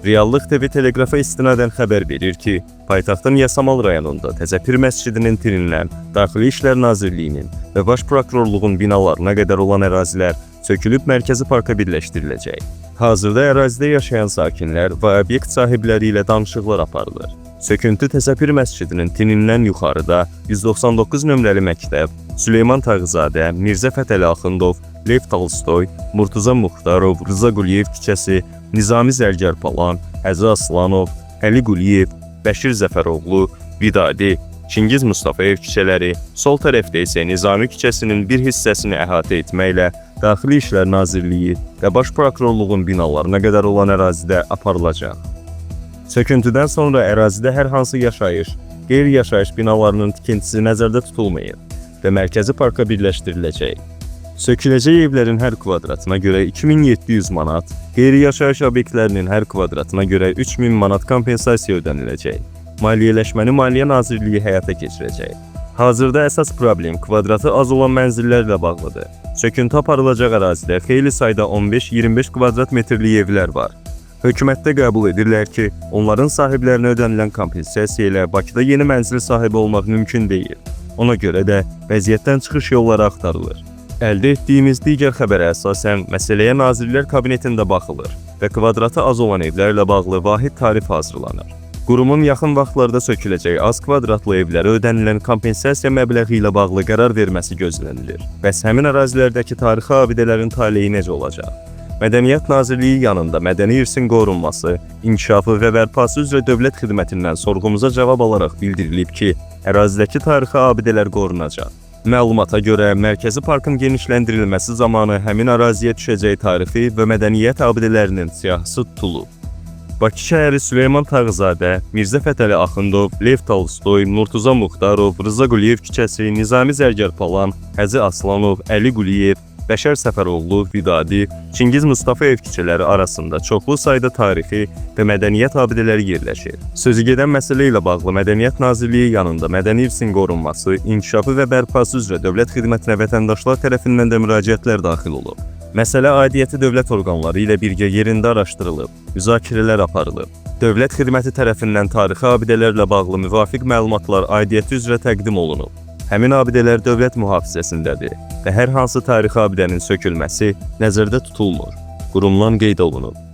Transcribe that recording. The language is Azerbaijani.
Reallıq TV Teleqrafa istinadən xəbər verir ki, paytaxtın Yasamal rayonunda Təzəpir məscidinin tinindən Daxili İşlər Nazirliyinin və Baş Prokurorluğun binalarına qədər olan ərazilər sökülüb mərkəzi parka birləşdiriləcək. Hazırda ərazidə yaşayan sakinlər və obyekt sahibləri ilə danışıqlar aparılır. Söküntü Təzəpir məscidinin tinindən yuxarıda 199 nömrəli məktəb, Süleyman Tağızadə, Mirzə Fətəli Axundov, Lev Tolstoy, Murtuza Muxtarov, Rıza Quliyev küçəsi, Nizami Zərgərpalan, Həzi Aslanov, Əli Quliyev, Bəşir Zəfəroğlu, Vidadi, Çingiz Mustafayev küçələri, sol tərəfdə isə Nizami küçəsinin bir hissəsini əhatə etməklə Daxili İşlər Nazirliyi və Baş Prokurorluğun binalarına qədər olan ərazidə aparılacaq. Söküntüdən sonra ərazidə hər hansı yaşayış, qeyri-yaşayış binalarının tikintisi nəzərdə tutulmayıb və mərkəzi parka birləşdiriləcək. Söküləcək evlərin hər kvadratına görə 2700 manat, qeyri-yaşayış obyektlərinin hər kvadratına görə 3000 manat kompensasiya ödəniləcək. Maliyyələşməni Maliyyə Nazirliyi həyata keçirəcək. Hazırda əsas problem kvadratı az olan mənzillərlə bağlıdır. Söküntü aparılacaq ərazidə xeyli sayda 15-25 kvadrat metrlik evlər var. Hökumətdə qəbul edirlər ki, onların sahiblərinə ödənilən kompensasiya ilə Bakıda yeni mənzil sahibi olmaq mümkün deyil. Ona görə də vəziyyətdən çıxış yolları axtarılır. Əldə etdiyimiz digər xəbərə əsasən məsələyə Nazirlər Kabinetində baxılır və kvadratı az olan evlərlə bağlı vahid tarif hazırlanır. Qurumun yaxın vaxtlarda söküləcək az kvadratlı evlərə ödənilən kompensasiya məbləği ilə bağlı qərar verməsi gözlənilir. Bəs həmin ərazilərdəki tarixi abidələrin taleyi necə olacaq? Mədəniyyət Nazirliyi yanında mədəni irsin qorunması, inkişafı və bərpası üzrə dövlət xidmətindən sorğumuza cavab alaraq bildirilib ki, ərazidəki tarixi abidələr qorunacaq. Məlumata görə mərkəzi parkın genişləndirilməsi zamanı həmin əraziyə düşəcək tarixi və mədəniyyət abidələrinin siyahısı tutulub. Bakı şəhəri Süleyman Tağızadə, Mirzə Fətəli Axundov, Lev Tolstoy, Murtuza Muxtarov, Rıza Quliyev küçəsi, Nizami Zərgərpalan, Həzi Aslanov, Əli Quliyev, Bəşər Səfəroğlu, Vidadi, Çingiz Mustafayev küçələri arasında çoxlu sayda tarixi və mədəniyyət abidələri yerləşir. Sözü gedən məsələ ilə bağlı Mədəniyyət Nazirliyi yanında mədəni irsin qorunması, inkişafı və bərpası üzrə dövlət xidmətinə vətəndaşlar tərəfindən də müraciətlər daxil olub. Məsələ aidiyyəti dövlət orqanları ilə birgə yerində araşdırılıb, müzakirələr aparılıb. Dövlət xidməti tərəfindən tarixi abidələrlə bağlı müvafiq məlumatlar aidiyyəti üzrə təqdim olunub. Həmin abidələr dövlət mühafizəsindədir və hər hansı tarixi abidənin sökülməsi nəzərdə tutulmur. Qurumdan qeyd olunub.